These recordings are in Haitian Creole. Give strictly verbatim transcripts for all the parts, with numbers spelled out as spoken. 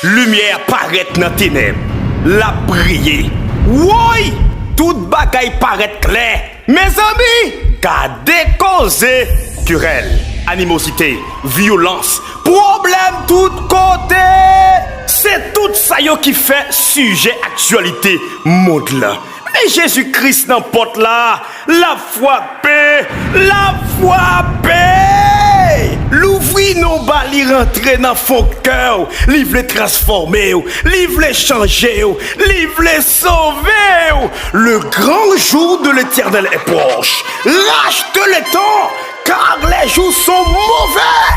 Limyè parèt nan tenèb, l ap briye. Woy! Tout bagay parèt klè. Mezanmi, gade koze! Kerèl, animozite, vyolans, pwoblèm tout kote! Se tout sa yo ki fè sijè aktyalite mond lan. Men Jezi Kris nan pòt la, l ap frape, l ap frape! Louvri non ba li rantre nan fon kè w, li vle transfòme w, li vle chanje w, li vle sove w! Le grand jour de l'Éternel est proche. Rachte le temps, car les jours sont mauvais.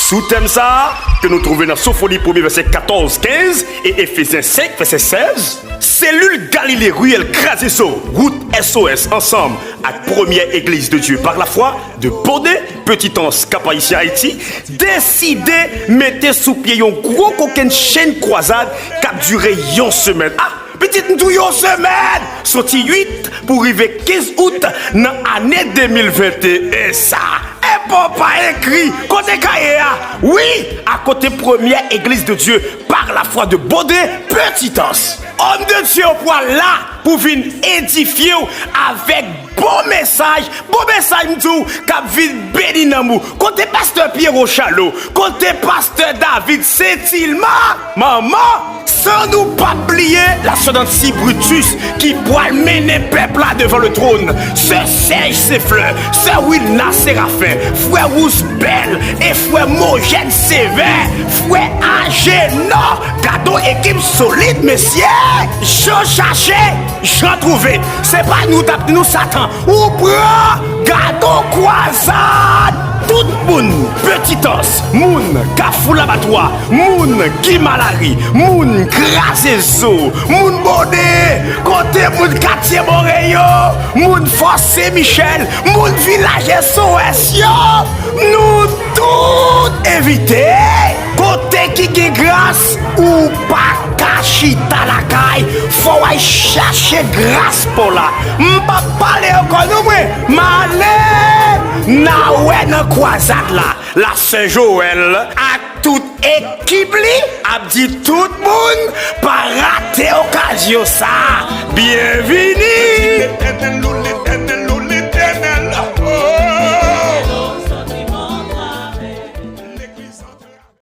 Sou tèm sa a, ke nou twouve nan Sofoni premye vèsè katòz, kenz e Efezyen senk vèsè sèz, selil Galile, riyèl Krazezo, wout S O S ansanm ak Première Église de Dieu par la foi de Bode, Petite Anse, Cap Haïtien, Ayiti, deside mete sou pye yon gwo kokenn chenn kwazad k ap dire yon semèn. Ah! Pitit m di w yon semèn! Soti uit pou rive kenz out nan ane de mil venteyen sa. E papa ekri, kote kaye a? Wi, akote Première Église de Dieu par la foi de Bode, Petite Anse. Homme de Dieu pral la pou vin edifye w avèk bon mesaj, bon mesaj m di w k ap vin beni nanm ou. Kote pastè Pierrot Chalo? Kote pastè David Sentilma? Manman! San nou p ap bliye la sè Nancy Brutus ki pral mennen pèp la devan le trône, sè Serge Seflè, sè Wilna Séraphin, frè Wous Bèl e frè Mojèn Sevè, frè Ajenò. Gade yon ekip solid, mesye! Jan chache, jan twouve. Se pa nou t ap di nou Satan. Ou pran, gade yon kwazad! Tout moun, Petite Anse, moun Kafou Labatwa, moun Guy Malari, moun Krazezo, moun Bode, kote moun katye Moren yo, moun Fò Sen Michèl, moun vilaj S O S yo, nou tout envite! Kote ki gen gras, ou pa ka chita lakay, fò w al chache gras pa w la. M p ap pale ankò non mwen, m ale! N a wè nan kwazad la, la sè Joël ak tout ekip li ap di tout moun pa rate okazyon sa. Byenvini!